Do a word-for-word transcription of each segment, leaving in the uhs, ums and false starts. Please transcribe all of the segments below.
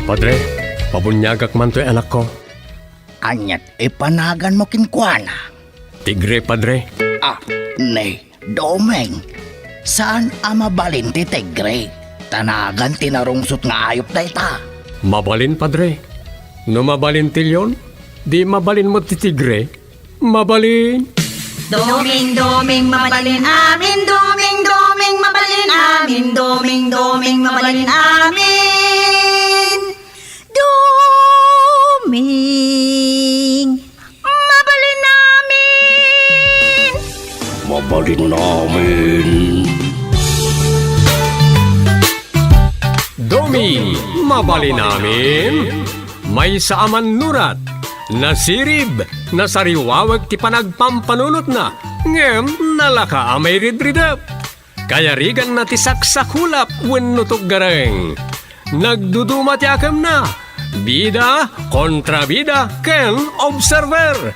Padre, pabuniagak man toy anakko. Aniat ipanaganmo kenkuana? Tigre, Padre. Ah, ni Doming, saan a mabalin ti tigre? Ta nagan ti narungsot nga ayup dayta. Mabalin, Padre. No mabalin ti leon, di mabalin met ti tigre. Mabalin. Doming, Doming, mabalin amin. Doming, Doming, mabalin amin. Doming, Doming, mabalin amin. Doming, mabalin amin. Mabalin amin. Doming, mabalin amin. Maysa a mannurat, nasirib, nasariwawek ti panagpampanunotna, ngem nalaka a mairidridep. Kayariganna ti saksakulap wenno tuggareng. Nagduduma ti akemna, bida, kontrabida, ken observer.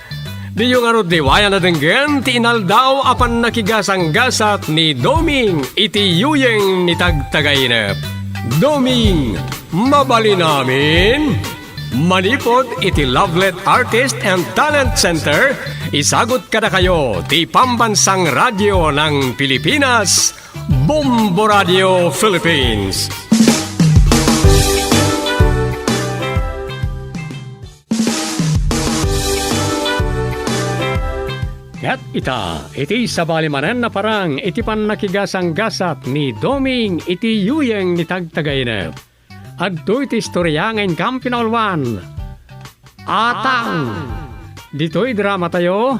Diyo ngarud liwayan a denggen ti inaldaw a pannakigasanggasat ni Doming iti yuyeng ni Tagtagainep. Doming, mabalin amin? Manipud iti Lovelet Artist and Talent Center, isagut kadakayo ti Pambansang Radio ng Pilipinas, Bombo Radio Philippines. Ket ita, iti sabali manen a parang iti pannakigasanggasat ni Doming iti yuyeng ni Tagtagainep. Adtoy ti istoria nga inkam pinauluan. Atang! Ditoy dramatayo,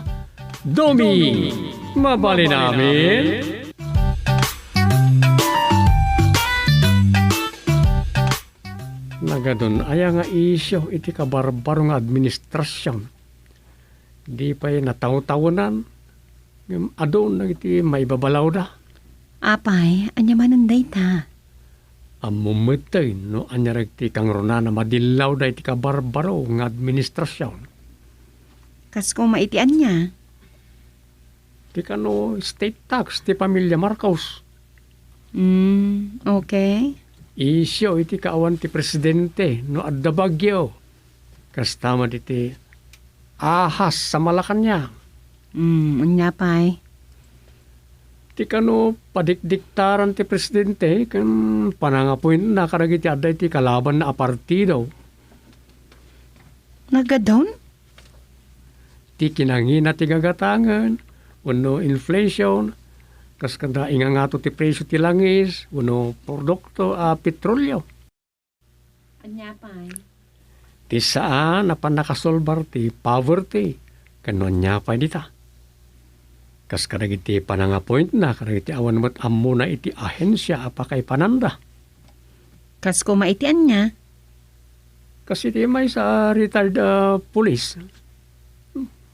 Doming, mabalin amin? Nagadun aya nga isyu iti kabarbaro nga administrasion? Di pay natawtawenan, ngem adun dagiti maibabalawda. Apay, ania manen dayta? Ammom met no ania dagiti kangrunaan a madillawda iti kabarbaro nga administrasion. Kas koma iti ania? Ti kano state tax ti pamilya Marcos. Mm, okay. Isyu iti kaawan ti presidente no adda bagyo. Kasta met iti ahas sa Malacañang. Mm, ania pay? Ti kano padikdiktaran ti presidente ken panangapointna kadagiti adda iti kalabanna a partido. Nagadun? Ti kinangina ti gagatangen wenno inflation, kas kada ingangato ti presio ti langis wenno produkto a petrolio. Ania pay? Ti saan a pannakasolbar ti poverty ken no ania pay dita. Kas kadagiti panangapointna kadagiti awan met ammona iti ahensia a pakaipananda. Kas koma iti ania? Kas iti maysa a retired a pulis.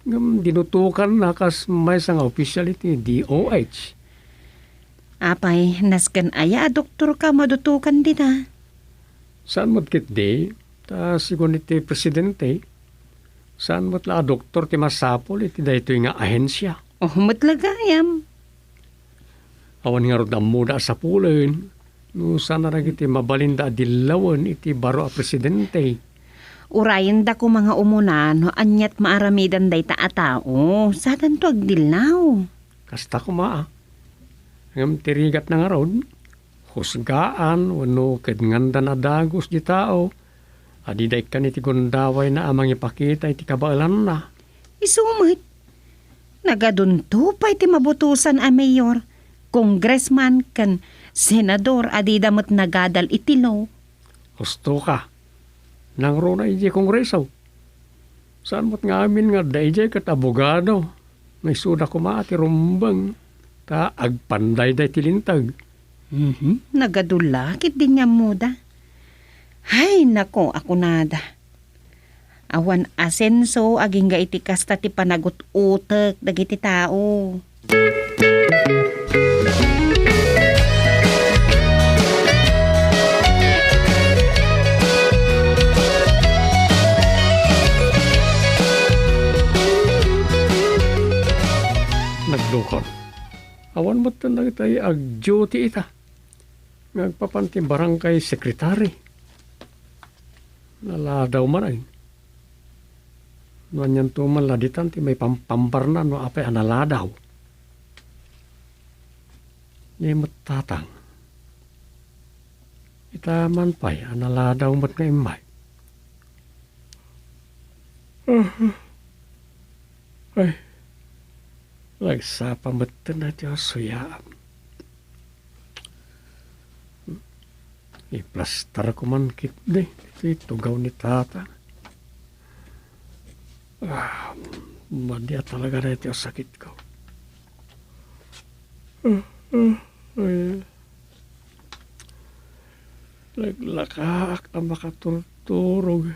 Ngem dinutokanna kas maysa nga opisyal iti D O H. Apay, nasken aya a doktorka madutokan dita? Saan met ketdi, ta sigun iti presidente, saan met la a doktor ti masapul iti daytoy nga ahensia. Oh, met la gayam. Awan ngarud ammoda a sapulen no saan a dagiti mabalinda a dillawen iti baro a presidente. Urayenda koma nga umuna no aniat maaramidan dayta a tao, sadanto agdillaw. Kasta koma, a. Ngem ti rigatna ngarud, husgaan wenno kednganda a dagus di tao a dida ikkan iti gundawayna a mangipakita iti kabaelanna. Isu met, nagadunto pay ti mabutosan a mayor, congressman, ken senador a dida met nagadal iti law. Husto ka. Nangruna idiay Kongreso. Saan met nga amin nga adda idiay ket abogado. Nga isuda koma ti rumbeng ta agpandayday ti linteg. Mhm. Nagadula ket di ammoda. Hay, nako, a kunada. Awan asenso agingga iti kasta ti panagut-utek dagiti tao. Nagdukot. Awan met dagiti ag-duty ita nga agpapan ti barangay secretary. Naladaw man ay. No anianto man la ditan ti maipampambarna no apay a naladaw. Ni met tatang. Ita man pay a naladaw met nga immay. Ay, nagsapa metten a ti asuyaam. Iplastar ko man ketdi iti tugaw ni tata. Ah, madi a talaga daytoy a sakitko. Ah, ah, ay. Naglakaak a makaturturog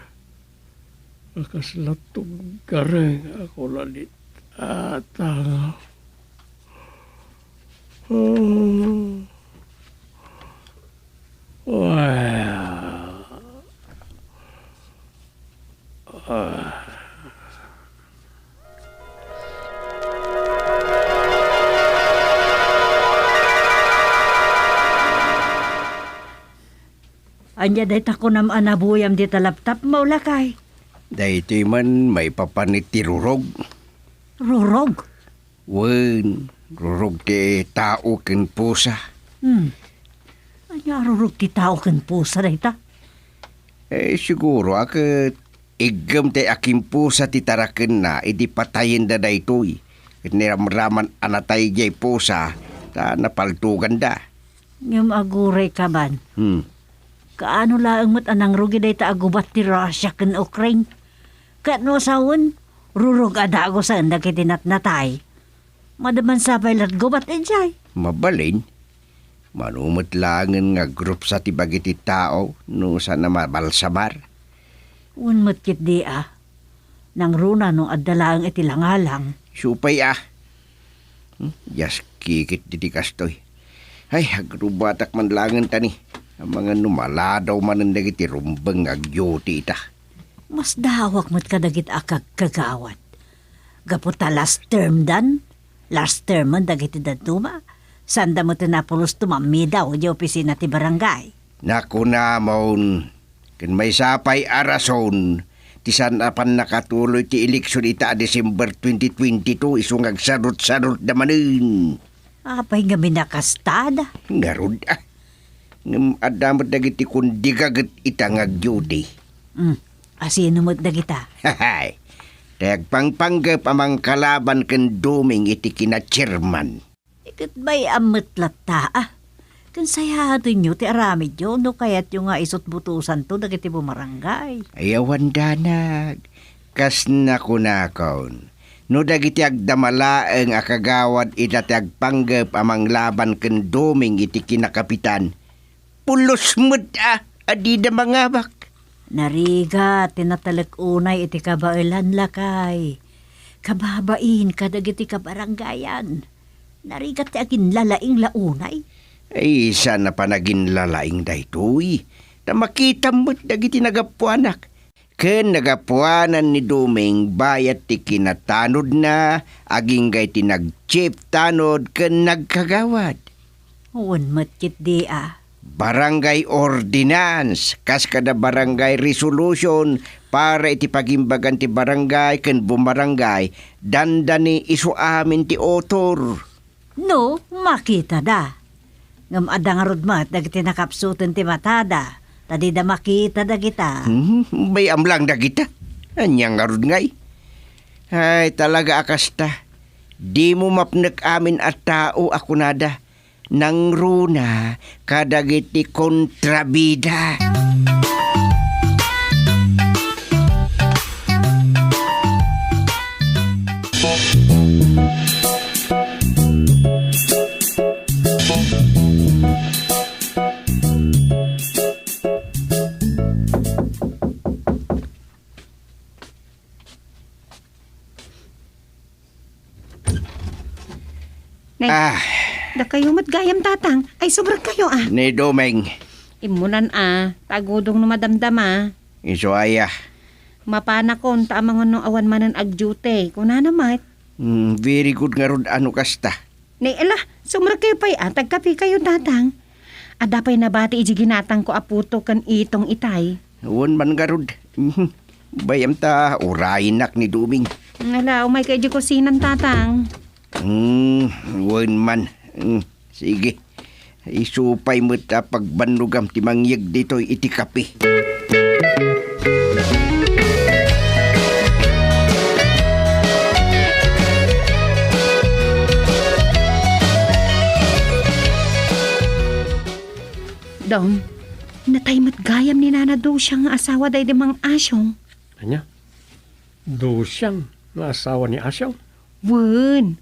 a kasla tuggareng a kuna ni tata. Ah. Well, ah. Ania dayta kunam a nabuyam dita laptopmo, lakay? Daytoy man maipapan iti rurog. Rurog? Wen, rurog ti tao ken pusa. Hmm. Ania a rurog ti tao ken pusa dayta? Eh, siguro a ket iggem ti akimpusa ti tarakenna idi patayenda daytoy. Ket niramraman a natay diay pusa ta napaltoganda. Ngem aguray ka man. Hmm. Kaano laeng met a nangrugi dayta a gubat ti Russia ken Ukraine? Ket no sawen, rurog a dagusen dagiti natnatay. Madi man sa pay lat gubat idiay. Mabalin. Mano met laengen nga agrupsa ti bagiti tao no saan a mabalsamar. Wen met ketdi a. Nangruna no adda laeng iti langalang. Isu pay a. Hmm, dias kikit diti kastoy. Ay, agrubatak man laengen ta ni. Amangan no maladaw manen dagiti rumbeng nga agduty ita. Masdaawak met kadagiti a kagkagawad. Gapu ta last term dan, last term man dagiti dadduma. Sanda met napulos tumammidaw idiay opisina ti barangay. Nakunamon, ken maysa pay a rason ti saan a pannakatuloy ti eleksion ita a December twenty twenty-two isu nga agsarut-sarutda manen. Apay ngamin a kastada? Ngarud, a. Ngem adda met dagiti kundigaget ita nga agduty. Hmm. Asino met dagita? Hahay. Ti agpangpanggep a mangkalaban ken Doming iti kina-chairman. Iket bay-am met latta, a. Ken sayatenyo ti aramidyo no kayatyo nga isut butosanto dagiti bumarangay. Ay, awan danag. Kas nakunakon, no dagiti agdama laeng a kagawad ita ti agpanggep a manglaban ken Doming iti kinakapitan, pulos met a, a dida mangabak. Narigat ti natalek unay iti kabaelan, lakay. Kababain kadagiti kabarangayan. Narigat ti aginlalaing la unay. Ay, saan a panaginlalaing daytoy. Ta makitam met dagiti nagapuanak. Ken nagapuanan ni Doming bayat ti kinatanodna, agingga iti nag-chief tanod ken nagkagawad. Wen met ketdi a. Barangay ordinance, kas kada barangay resolution para iti pagimbagan ti barangay ken bumarangay, dandani isu amin ti author. No, makitada. Ngem adda ngarud met dagiti nakapsuten ti matada, ta dida makita dagita. Hmm, bay-am lang dagita. Ania ngarud ngay? Ay, talaga a kasta. Dimo mapnek amin a tao a kunada, nangruna kadagiti kontrabida. Nay, ah, dakayo met gayam, Tatang. Ay, sumrekkayo, a. Ni Doming. Immunan, a. Tagudong no madamdama. Isu aya. Mapanakon, ta amangan no awan manen agduty. Kunana met. Hmm, very good ngarud a no kasta. Ni, ala, sumrekkayo pay, a. Tagkapekayo, Tatang. Adda pay nabati iti ginatangko a puto ken itong itay. Wen man ngarud. Mhm. Bayam ta urayennak ni Doming. Ala, umayka idiay kusinan, Tatang. Hmm, wen man. Hmm, sige. Isu pay met a pagbannogam ti mangyeg ditoy iti kape. Dong, natay met gayam ni Nana Dosiang nga asawa daydi Mang Asiong. Ania? Dosiang nga asawa ni Asiong? Wen.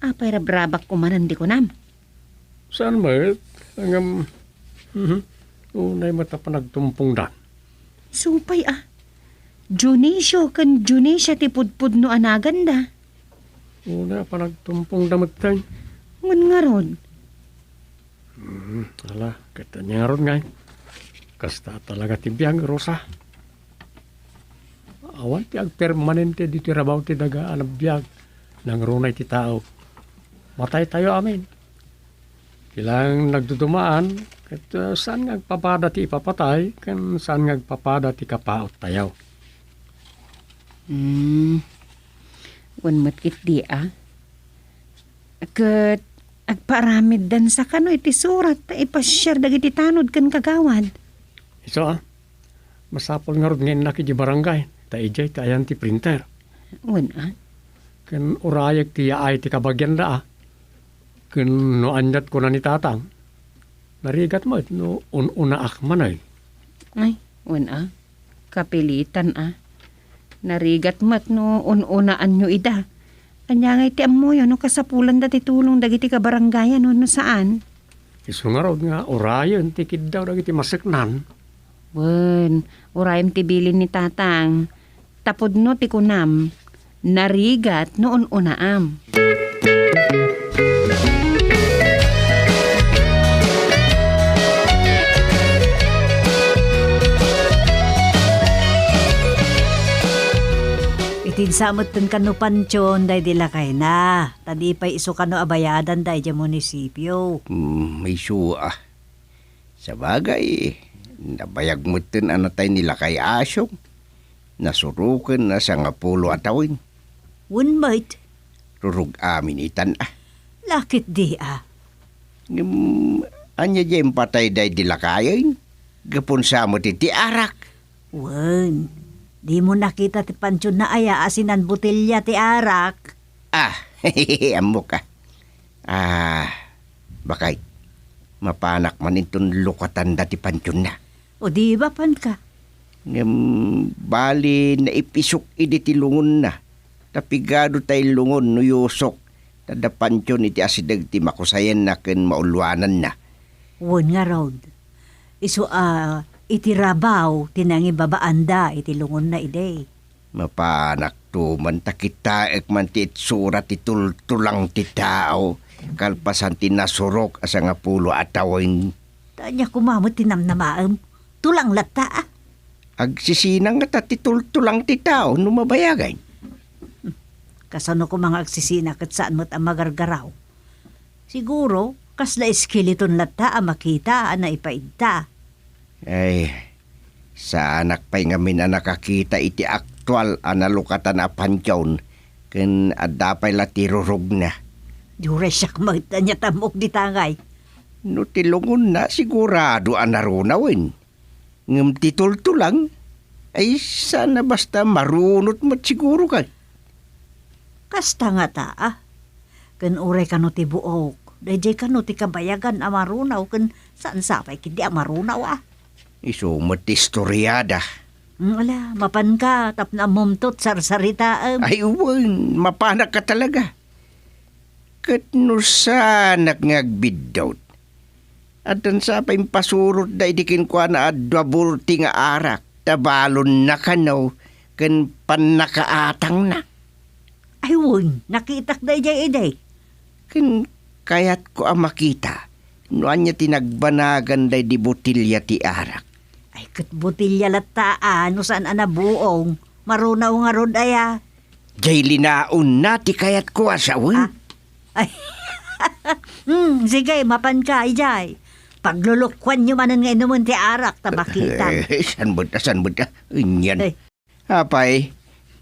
Apay rabrabak ko manen di kunam? Saan met? Ngem, mhm. Unay met a panagtumpongdan. Supay a. Dionisio ken Dionisia ti pudpudno a naganda. Unay a panagtumpongda metten. Ngem ngarud. Hmm, ala, ket ania ngarud ngay? Kasta talaga ti biag, Rosa. Awan ti agpermanente ditoy rabaw ti daga a nabiag, nangruna iti tao. Mataytayo amin. Kailangan nagdudumaan, ket, uh, saan nga agpapada ti ipapatay, ken saan nga agpapada ti kapaottayo. Hmm. Wen met ketdi a. Ket agpaaramiddansa kano iti surat ta ipasiar dagiti tanod ken kagawad. Isu a, masapul ngarud nga innak idiay barangay, ta idiay ti ayan ti printer. Wen a. Ken urayek ti yaay ti kabagianda a. Ken no aniat kuna ni Tatang, narigat met no un-unaak manen. Ay, wen a. Kapilitan a. Narigat met no un-unaanyo ida. Ania ngay ti ammoyo no kasapulanda ti tulong dagiti kabarangayan wenno saan? Isu ngarud nga urayen ti kiddaw dagiti maseknan. Wen, urayem ti bilin ni Tatang. Ta pudno ti kunam, narigat no un-unaam. Itidsa metten kano Panchon daydi lakayna, ta di pay isu kano a bayadan daydi munisipio. Hmm, isu a. Sabagay, nabayag metten a natay ni Lakay Asiong. Nasuroken a sangapulo a tawen. Wen met. Rurog amin itan a. Laketdi a. Ngem, ania diay impatay daydi lakayen? Gapu sa met iti arak. Wen, dimo nakita ti pantionna aya a sinan botelia ti arak? Ah, ammok a. Ah, bakay, mapanak man inton lukatanda ti pantionna. O di mapanka? Ngem bali naipisok idi ti lungonna. Ta pigado tay lungon no yusok. Ta da pantion iti asideg ti makusayanna ken mauluananna. Wen ngarud, isu a iti rabaw ti nangibabaanda iti lungonna idi. Mapanakto man ta kitaek man ti itsura ti tultulang ti tao, kalpasan ti nasurok a sangapulo a tawen. Ta ania koma met ti namnamaem? Tulang latta a. Agsisina ngata ti tultulang ti tao no mabayagen. Kasano koma nga agsisina ket saan met a magargaraw? Siguro, kasla eskeleton latta a makita a naipaidta. Ay, saanak pay ngamin a nakakita iti aktual a nalukatan a pantion ken adda pay la ti rurogna. Diyo uray siak met, ania ti ammok dita ngay? No ti lungonna, sigurado a narunawen. Ngem ti tultulang, ay saan a basta marunot met siguro kay. Kasta ngata a. Ken uray kano ti buok, daydiay kano ti kabayagan a marunaw ken saan sa pay ketdi a marunaw a. Isu met ti istoriada. Mm, ala, mapanka tapno ammom ti sarsaritaem. Ay, wen, mapanak ka talaga. Ket no saanak nga agbiddut, addan sa pay impasurotda idi kenkuana a dua bulti nga arak, ta balonna kano ken pannakaatangna. Ay, wen, nakitak daydiay idi. Ken kayatko a makita no ania ti nagbanagan daydi botelia ti arak. Ay, ket botelia latta a, no saan a nabuong. Marunaw ngarud aya. Jay linaonna ti kayatko a sawen. Ah. Ay. Hmm, sige, mapanka, idiay. Paglulukuanyo manen nga inumen ti arak ta makita. Eh, saan met, saan met, ah, anian. Eh. Apay,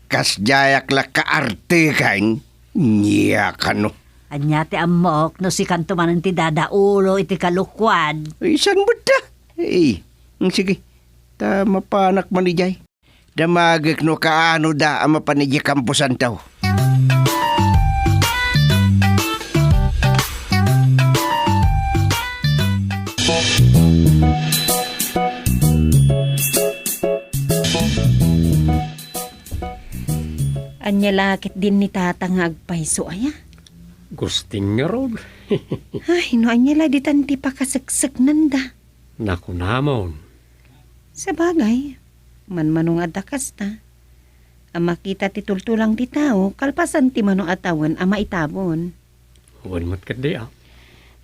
kasdiayak la kaarte ken ania kano. Ania ti ammok no sikanto manen ti dadaulo iti kalukuan? Eh, saan met da? Eh, mm, sige. Ta mapanak man idiay. Damagek no kaano da a mapan idiay kampusanto. Ania la ketdin ni tata nga agpayso aya? Gusting ngarud. Ay, no ania la ditan ti pakasekseknanda. Nakunamon. Sabagay, manmano nga adda kasta, a makita ti tultulang ti tao, kalpasan ti mano a tawen a maitabon. Wen met ketdi, ah.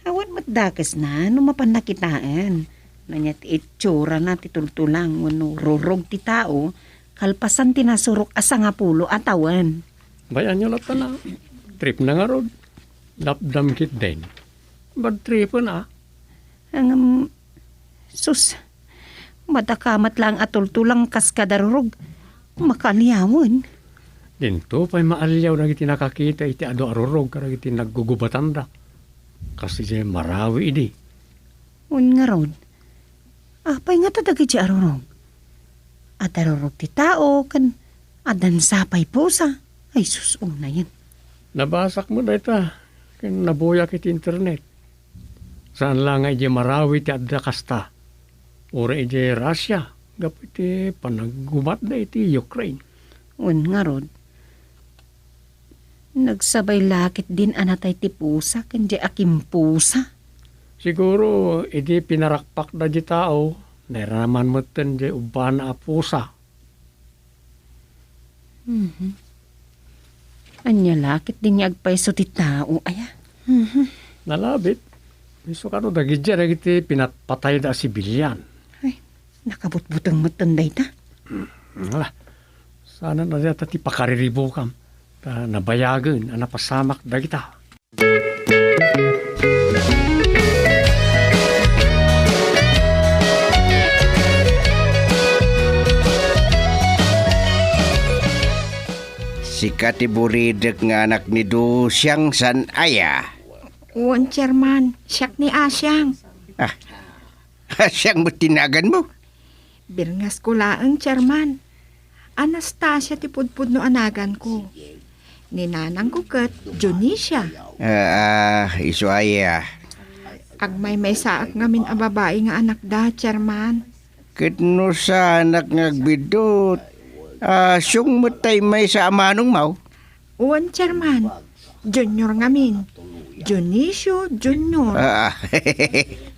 Awan met dakesna no mapan nakitaen. Ania ti itsurana ti tultulang wenno rurog ti tao, kalpasan ti nasurok a sangapulo a tawen. Bay-anyo latta na, tripna ngarud. Lapdam ketdin. Bad tripen, ah. Ngem, sus, madakamat laeng a tultulang kas kada rurog. Makaliawen. Dinto pay maaliaw dagiti nakakita iti adu a rurog kadagiti naggugubatanda. Kas idiay Marawi idi. Wen ngarud, apay ngata dagiti a rurog? Adda rurog ti tao ken addan sapay pusa. Ay sus, unayen. Nabasak met dayta ken nabuyak iti internet. Saan la nga idiay Marawi ti adda kasta. Uray idiay Russia, gapu iti panaggubatda iti Ukraine. Wen ngarud, nagsabay la ketdin a natay ti pusa ken diay a kimpusa. Siguro, idi pinarakpakda diay tao, nairaman metten diay ubbana a pusa. Mhm. Ania la ketdin nga agpayso ti tao, aya? Mhm. Nalabit. Isu kano dagidiay dagiti pinatpatayda a sibilian. Ay, nakabutbuteng metten dayta. Mm, ala. Saan a dayta ti pakariribukam. Ta nabayagen a napasamak dagita. Sika ti buridek nga anak ni Dusiang san aya? Wen, Chairman. Siak ni Asiang. Ah, Asiang met ti naganmo? Birngasko laeng, Chairman. Anastasia ti pudpudno a naganko. Ni nanangko ket Dionisia. Ah, ah, isu aya. Agmaymaysaak ngamin a babai nga anakda, Chairman. Ket no saanak nga agbiddut, ah, siak met tay maysa a manongmo? Wen, Chairman. Junior ngamin. Dionisio Junior. Ah,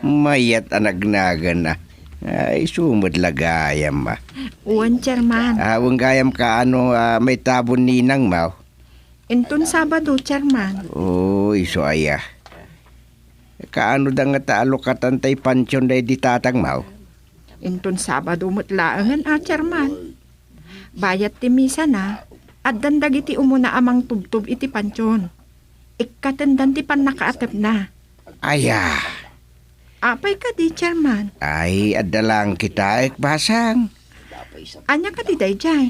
mayat a nagnagana. Ay, isu met la gayam, ah. Wen, Chairman. Ah, wen gayam kaano, ah, maitabon ninangmo? Inton Sabado, Chairman. Oh, isu aya. Kaano da ngata a lukatan tay pantion daydi tatangmo? Inton Sabado met laengen a, Chairman. Bayat ti misana, addan dagiti umuna a mangtubtub iti pantion. Ikkatendan ti pannakaatepna. Aya. Apay kadi, Chairman? Ay, adda laeng kitaek, basang. Ania kadi daydiay?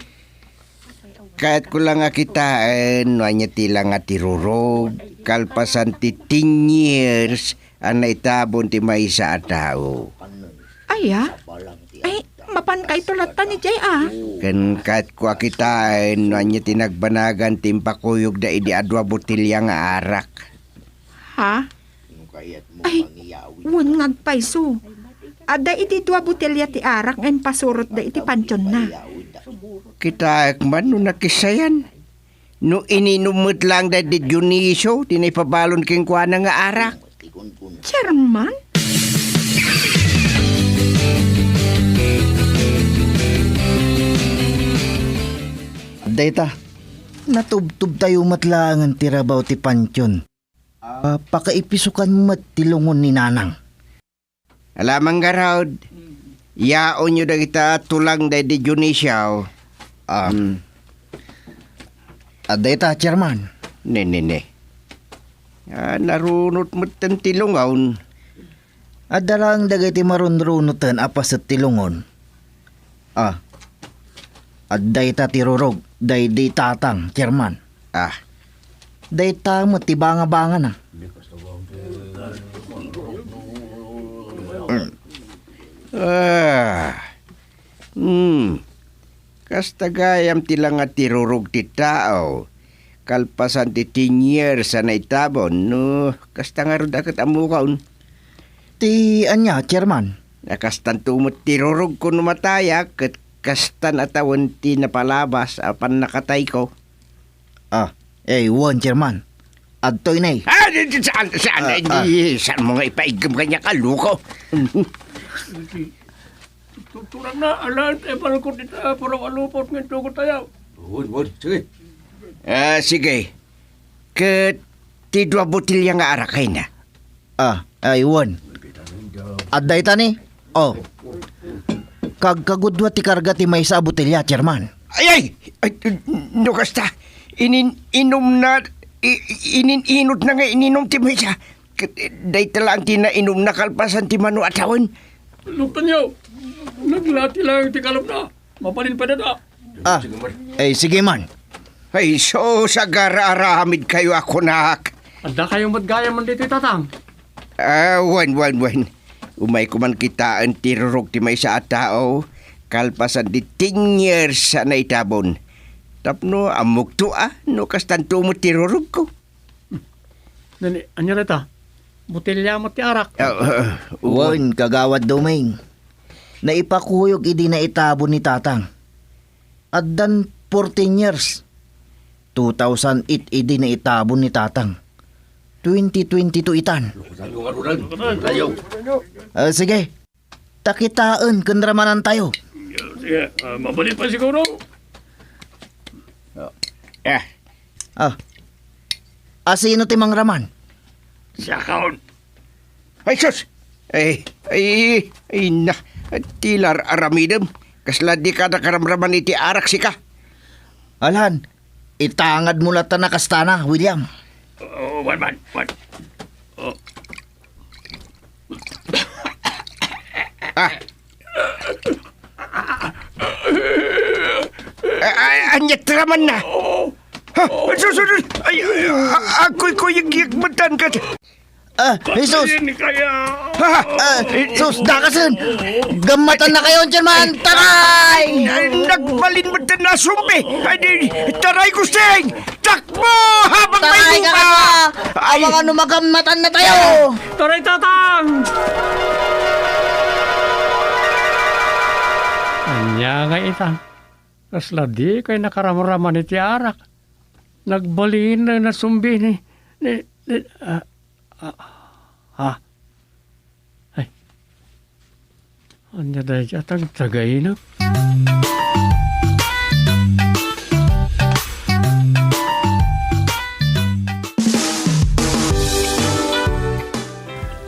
Kayatko la nga kitaen no ania ti la nga ti rurog, kalpasan ti ten years a naitabon ti maysa a tao. Aya? Ay, mapankayto latta ni Jay, ah. Ken kayatko a kitaen no ania ti nagbanagan ti impakuyogda idi a dua botelya nga arak. Ha? Ay, wen nga agpayso. Adda idi dua botelya ti arak nga impasurotda iti pantionna. Kitaek man no nakisayan. No ininum met laeng daydi Dionisio ti naipabalon kenkuana nga arak. Chairman? Dayta, natubtubtayo met laengen ti rabaw ti pantion. Ah, pakaipisokan met ti lungon ni Nanang. Ala, manggarud. Yaonyo dagita tulang daydi Dionisio. Ah. Hmm. Adda ita, Chairman. Ne, ne, ne. Ah, narunot metten ti lungon. Adda laeng dagiti marunrunoten a paset ti lungon. Ah, adda ita ti rurog, daydi Tatang, Chairman. Ah, dayta met ti bangabangana. Ah. Hmm. Kasta gayam ti langa ti rurog ti tao. Kalpasan ti ten years a naitabon, no kasta ngarud a ket ammokon. Ti ania, Chairman? Nakastanto met ti rurogko no matayak, ket kastan a tawen ti napalabas a pannakatayko. Ah, eh, wen, Chairman. Adtoy nay. Ah, di, di, saan, saan, Ah, eh, ah. di, saan mo nga ipaiggem kaniak a loko? Tuturang na, ala, eh, balkot ita, parang alupot nga tugot tayo. Wen, wen, sige. Ah, sige. Ket ti dua botelya nga arak kayna? Ah, ay, wen. Adda ita ni? Oh. Kagkagudua ti karga ti maysa a botelya, Chairman. Ay, ay! Ay, no kasta, inin-, inumna, i-, i-, inin-inutna nga ininum ti maysa. Ket dayta laeng ti nainumna kalpasan ti mano a tawen. Luptanyo, naglati lang ti kalumna. Mabalin pa dada. Ah, eh, sige man. Ay, sus, agar-aramidkayo a kunak. Adda kayo met gayam ditoy, Tatang? Ah, wen, wen, wen. Umayko man kitaen ti rurog ti maysa a tao, kalpasan ti ten years a naitabon. Tapno ammokto a, no kastanto met ti rurogko. Nani, ania dayta? Botelya met ti arak. Ah, ah, wen, Kagawad Doming. Naipakuyog idi naitabon ni Tatang. Addan fourteen years. Two thousand eight idi naitabon ni Tatang. Twenty twenty-two itan. Ayaw. Ah, sige. Ta kitaen ken ramanantayo. Sige, ah, mabalin pa siguro. Eh. Ah. Asino ti mangraman? Siakon. Ay, sus! Ay, ay, ay, na, ti lar-aramidem. Kasla di ka nakaramraman iti arak sika. Alan, itangad mo latta na kastana, William. Oh, wan, wan, wan. Oh. Ah. Ay, ay, anya ti ramanna? Ha? Ay, sus, sus, sus. Ay, ay, a-, agkuykuyagyak metten ket. Ah, Jesus! Patayennakaya. Ha? Ah, sus, dakasen! Gammatan na kayo, Chairman! Taray! Ay, nagbalin metten a sumbi! Ay, di, taray, Gusting! Takbo! Habang may Taray ka buka! Kano! Ay! Awangan no magammatan na tayo! Taray, Tatang! Ania nga ita? Kasla di kay nakaramraman iti arak. Nagbalin na sumbi ni, ni, ni, ah, ah, ah. Ay. Ania dayta a tagtagainep?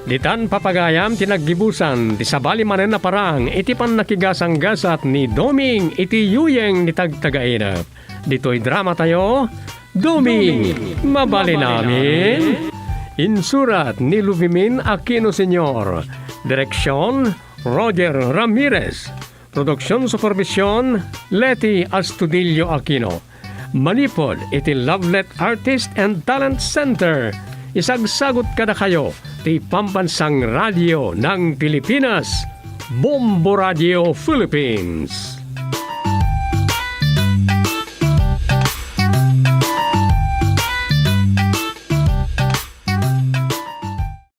Ditan papagayam ti naggibusan ti sabali manen a parang iti pannakigasanggasat ni Doming iti yuyeng ni tagtagainep. Ditoy dramatayo, Doming, mabalin amin. Insurat ni Luvimin Aquino Senior. Direksyon, Roger Ramirez. Produksion supervision, Leti Astudillo Aquino. Manipud iti Lovelet Artist and Talent Center, isagsagut kadakayo ti Pambansang Radio ng Pilipinas, Bombo Radio Philippines.